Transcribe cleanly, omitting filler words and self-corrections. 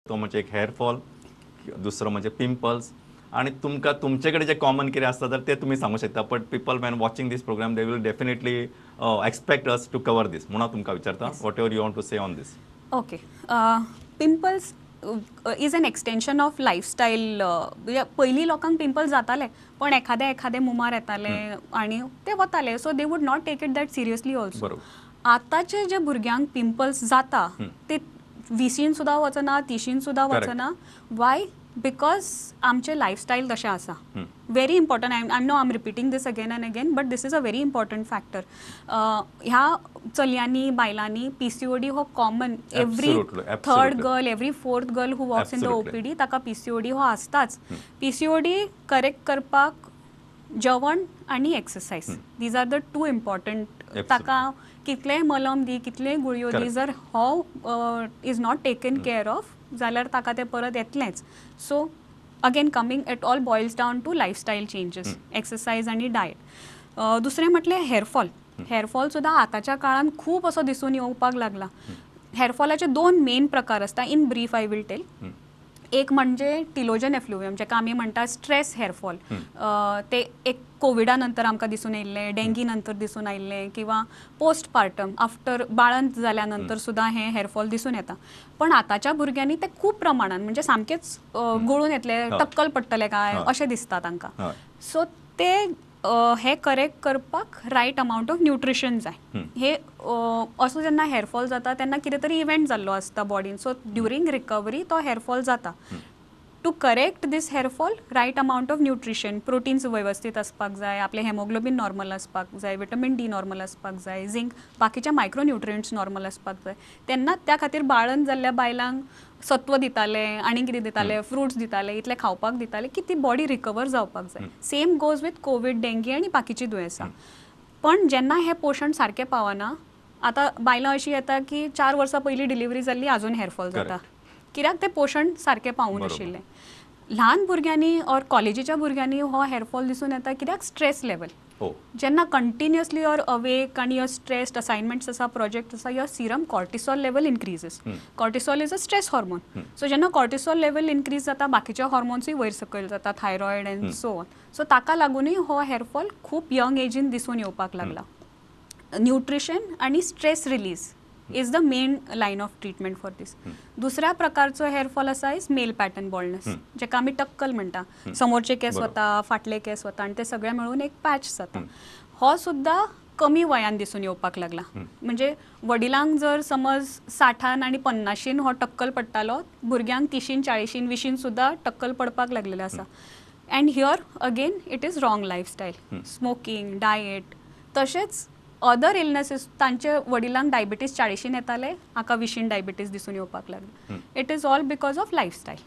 तो म्हणजे एक हेअरफॉल, दुसरो म्हणजे पिंपल्स आणि तुमकां तुमचे कडेन जे कॉमन कितें आसता तर ते तुमी सांगू शकता, but people when watching this program, they will definitely expect us to cover this म्हणून हांव तुमकां विचारता, whatever you want to say on this. Okay, pimples is an extension of lifestyle. म्हणजे पयलीं लोकांक पिंपल्स जाताले, पण एखादे एखादे मुमार येताले आनी ते वताले, so they would not take it that seriously also. आतांचे जे भुरग्यांक पिंपल्स जाता ते विशीन सुद्दां वचना, तिशीन सुद्दां वचना. वाय? Because आमचे लायफस्टायल तशें आसा. Very important. I know I am repeating this again and again, but this is a very important factor. ह्या चलयांनी बायलांनी पीसीओडी हो common, every third girl, every fourth girl who walks in the OPD, ताका PCOD हो आसताच. PCOD correct करपाक जेवण आनी exercise, these are the two important. ताका कितलेंय मलम दी, कितलेंय गुळयो दी, जर हो is not taken care of जाल्यार ताका तें परत येतलेंच. So again coming, it all boils down to lifestyle changes, exercise आनी डायट. दुसरें म्हटल्यार हेअरफॉल. हेअरफॉल सुद्दां आतांच्या काळान खूब असो दिसून येवपाक लागला. हेअरफॉलाचे दोन मेन प्रकार आसता. In brief I will tell. एक म्हणजे टिलोजन एफ्लुवियम, जेका आमी म्हणटा स्ट्रेस हेअरफॉल. ते एक कोविडा नंतर आमकां दिसून येयल्लें, डेंगी नंतर दिसून आयिल्लें किंवा पोस्ट पार्टम, आफ्टर बाळंत जाल्या नंतर सुद्दां हें हेअरफॉल दिसून येता. पण आतांच्या भुरग्यांनी ते खूब प्रमाणान, म्हणजे सामकेच गळून येतले, टक्कल पडटलें काय अशें दिसता तांकां. सो ते हे करेक्ट करपाक रायट अमावंट ऑफ न्युट्रिशन जाय. हे असो जेन्ना हेअरफॉल जाता तेन्ना कितें तरी इव्हेंट जाल्लो आसता बॉडीन, सो ड्युरींग रिकवरी तो हेअरफॉल जाता. To correct this hairfall, right amount of nutrition, proteins वेवस्थीत आसपाक जाय, आपलें हेमोग्लोबीन नॉर्मल आसपाक जाय, विटमीन डी नॉर्मल आसपाक जाय, झिंक, बाकीचे मायक्रोन्युट्रियंट्स नॉर्मल आसपाक जाय. तेन्ना त्या खातीर बाळंत जाल्ल्या बायलांक सत्व दिताले आनी कितें दिताले, फ्रुट्स दिताले, इतलें खावपाक दिताले की ती बॉडी रिकवर जावपाक जाय. Same goes with COVID, dengue आनी बाकीचीं दुयेंसां. पण जेन्ना हें पोशण सारकें पावना, आतां बायलां अशीं येता की 4 वर्सां पयलीं डिलिव्हरी जाल्ली, आजून हेअरफॉल जाता. कित्याक? तें पोशण सारकें पावूं नाशिल्लें. ल्हान भुरग्यांनी ऑर कॉलेजीच्या भुरग्यांनी हो हेअरफॉल दिसून येता कित्याक? Stress level. जेन्ना कंटिन्युअसली your awake आनी your stressed, assignments आसा, प्रोजेक्ट आसा, your serum cortisol level increases. Cortisol is a stress hormone. So जेन्ना कॉर्टिसॉल लेवल इन्क्रीज जाता, बाकीचे हॉर्मोन्सूय वयर सकयल जाता, thyroid and so on. So ताका लागूनय हो हेअरफॉल खूब यंग एजीन दिसून येवपाक लागला. न्युट्रिशन आनी stress release is the main line of treatment for this. दुसऱ्या प्रकारचो हेअरफॉल आसा is mail pattern baldness, जेका आमी टक्कल म्हणटा. समोरचे केस वता, फाटले केस वता आनी ते सगळे मेळून एक पॅच जाता. हो सुद्दां कमी वयान दिसून येवपाक लागला. म्हणजे वडिलांक जर समज 60न आनी 50शीन हो टक्कल पडटालो, भुरग्यांक 30शीन, 40शीन, 20शीन सुद्दां टक्कल पडपाक लागलेलें आसा. And here again it is wrong lifestyle, smoking, diet, तशेंच अदर इलनेसीस. तांचे वडिलांक डायबिटीज 40शीन येताले, हाका 20शीन डायबिटीज दिसून येवपाक लागली. It is all because of lifestyle.